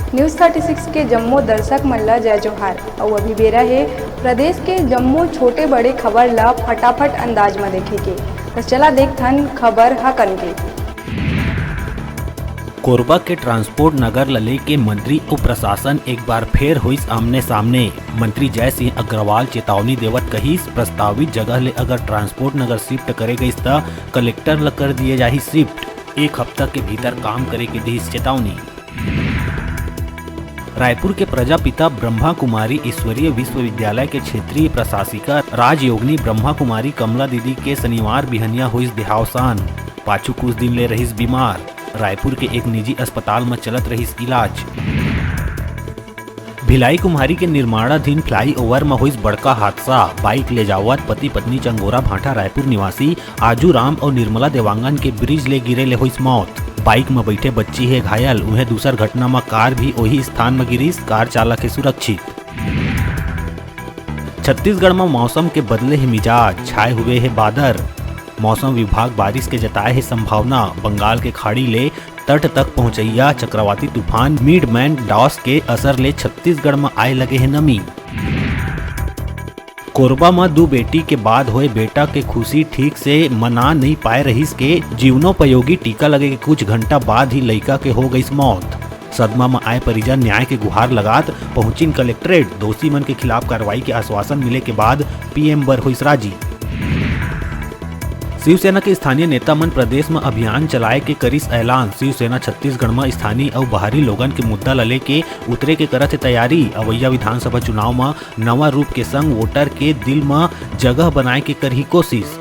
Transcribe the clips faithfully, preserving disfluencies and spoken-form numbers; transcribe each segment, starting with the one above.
News thirty six के जम्मो दर्शक मन ला जय जोहार। अउ अभी बेरा हे प्रदेश के जम्मो छोटे बड़े खबर ला फटाफट अंदाज म देखे के। बस चला देखथन खबर ह कन के। कोरबा के ट्रांसपोर्ट नगर ल लेके मंत्री अउ प्रशासन एक बार फेर होइस आमने सामने। मंत्री जय सिंह अग्रवाल चेतावनी देवत कहिस, प्रस्तावित जगह ले अगर ट्रांसपोर्ट नगर शिफ्ट करे गइस त कलेक्टर ल कर दिए जाही शिफ्ट। एक हफ्ता के भीतर काम करे के दिस चेतावनी। रायपुर के प्रजापिता ब्रह्मा कुमारी ईश्वरीय विश्वविद्यालय के क्षेत्रीय प्रशासिका राजयोगिनी ब्रह्मा कुमारी कमला दीदी के शनिवार बिहनिया होइस देहावसान। पाछू कुछ दिन ले रहिस बीमार। रायपुर के एक निजी अस्पताल म चलत रहिस इलाज। भिलाई कुम्हारी के निर्माणाधीन फ्लाईओवर म होइस बड़का हादसा। बाइक ले जावत पति पत्नी चंगोरा भाटा रायपुर निवासी आजू राम अउ निर्मला देवांगन के ब्रिज ले गिरे ले होइस मौत। बाइक म बइठे बच्ची हे घायल, उहें दूसर घटना म कार भी ओही स्थान म गिरिस, कार चालक हे सुरक्षित। छत्तीसगढ़ म मौसम के बदले हे मिजाज, छाए हुए हे बादर। मौसम विभाग बारिश के जताए हे संभावना। बंगाल के खाड़ी ले तट तक पहुंचइया चक्रवाती तूफान मिडमैन डॉस के असर ले छत्तीसगढ़ म आए लगे हे नमी। कोरबा म दू बेटी के बाद होए बेटा के खुशी ठीक से मना नइ पाए रहिस के जीवनोपयोगी टीका लगे के कुछ घंटा बाद ही लइका के हो गइस मौत। सदमा म आए परिजन न्याय के गुहार लगात पहुंचिन कलेक्ट्रेट। दोषी मन के खिलाफ कार्रवाई के आश्वासन मिले के बाद पीएम बर होइस राजी। शिवसेना के स्थानीय नेता मन प्रदेश म अभियान चलाए के करिस ऐलान। शिवसेना छत्तीसगढ़ म स्थानीय अउ बाहरी लोगन के मुद्दा ल लेके उतरे के करत हे तैयारी। अवइया विधानसभा चुनाव म नवा रूप के संग वोटर के दिल म जगह बनाए के करही कोशिश।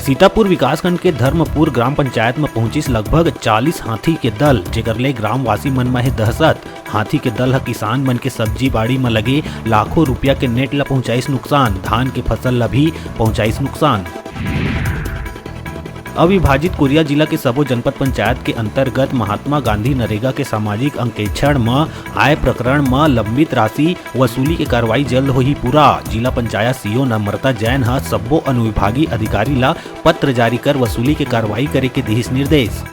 सीतापुर विकासखंड के धर्मपुर ग्राम पंचायत म पहुंचिस लगभग चालीस हाथी के दल, जेकर ले ग्रामवासी मन म हे दहशत। हाथी के दल ह किसान मन के सब्जी बाड़ी म लगे लाखों रुपया के नेट ल पहुंचाइस नुकसान, धान के फसल ल भी पहुंचाइस नुकसान। अविभाजित कोरिया जिला के सबो जनपद पंचायत के अंतर्गत महात्मा गांधी नरेगा के सामाजिक अंकेक्षण म आय प्रकरण म लंबित राशि वसूली के कार्रवाई जल्द होही पूरा। जिला पंचायत सीईओ नम्रता जैन ह सब्बो अनुविभागीय अधिकारी ल पत्र जारी कर वसूली के कार्रवाई करे के दिहिस निर्देश।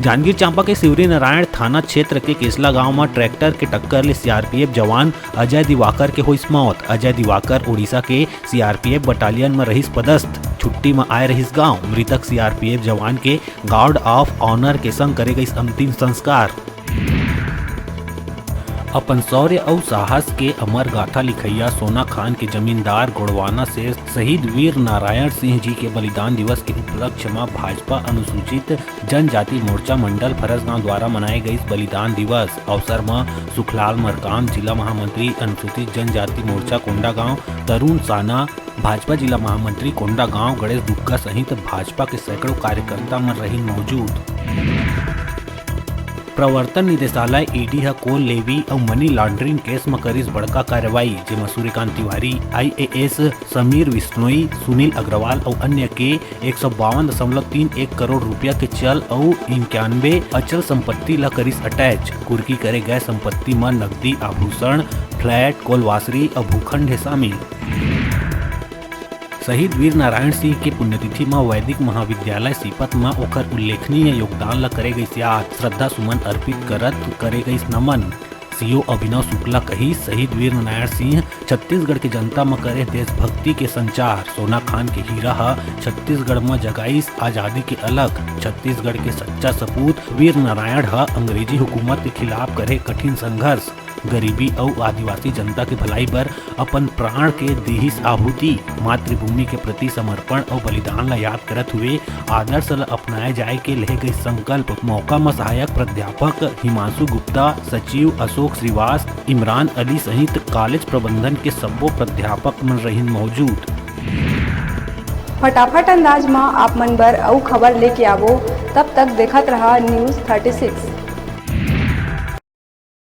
जांजगीर चांपा के शिवरीनारायण थाना क्षेत्र के केसला गांव म ट्रैक्टर के टक्कर ले सीआरपीएफ जवान अजय दिवाकर के होइस मौत। अजय दिवाकर उड़ीसा के सीआरपीएफ बटालियन म रहिस पदस्थ। छुट्टी म आए रहिस गांव। मृतक सीआरपीएफ जवान के गार्ड ऑफ ऑनर के संग करे गइस अंतिम संस्कार। अपन शौर्य अउ साहस के अमर गाथा लिखइया सोना खान के जमींदार गोड़वाना से शहीद वीर नारायण सिंह जी के बलिदान दिवस के उपलक्ष्य म भाजपा अनुसूचित जनजाति मोर्चा मंडल फरसगांव द्वारा मनाए गइस बलिदान दिवस अवसर म सुखलाल मरकाम, जिला महामंत्री अनुसूचित जनजाति मोर्चा कोंडागांव, तरुण साना, भाजपा जिला महामंत्री कोंडागांव, गणेश दुग्गा सहित भाजपा के सैकड़ों कार्यकर्ता मन रहिन मौजूद। प्रवर्तन निदेशालय, ईडी, ह कोल लेवी अउ मनी लॉन्ड्रिंग केस म करिस बड़का कार्रवाई, जेमा सूर्यकांत तिवारी, आईएएस, समीर बिश्नोई, सुनील अग्रवाल अउ अन्य के एक सौ बावन दशमलव तीन एक करोड़ रुपया के चल अउ इक्यानवे अचल संपत्ति ल करिस अटैच। कुर्की करे गए संपत्ति म नकदी, आभूषण, फ्लैट, कोलवासरी अउ भूखंड हे शामिल। शहीद वीर नारायण सिंह के पुण्यतिथि म वैदिक महाविद्यालय सीपत म ओखर उल्लेखनीय योगदान ल करे गइस याद, श्रद्धा सुमन अर्पित करत करे गइस नमन। सीईओ अभिनव शुक्ला कहिस, शहीद वीर नारायण सिंह छत्तीसगढ़ के जनता म करे देशभक्ति के संचार। सोना खान के हीरा ह छत्तीसगढ़ म जगाइस आजादी के अलख। छत्तीसगढ़ के सच्चा सपूत वीर नारायण ह अंग्रेजी हुकूमत के खिलाफ करे कठिन संघर्ष, गरीबी अउ आदिवासी जनता के भलाई बर अपन प्राण के दिहिस आहुति। मातृभूमि के प्रति समर्पण अउ बलिदान ल याद करत हुए आदर्श ल अपनाए जाए के लेहे गए संकल्प। मौका म सहायक प्राध्यापक हिमांशु गुप्ता, सचिव अशोक श्रीवास, इमरान अली सहित कॉलेज प्रबंधन के सब्बो प्राध्यापक मन रहिन मौजूद। फटाफट अंदाज म आप मन बर अउ खबर लेके आवो, तब तक देखत रहा News thirty six।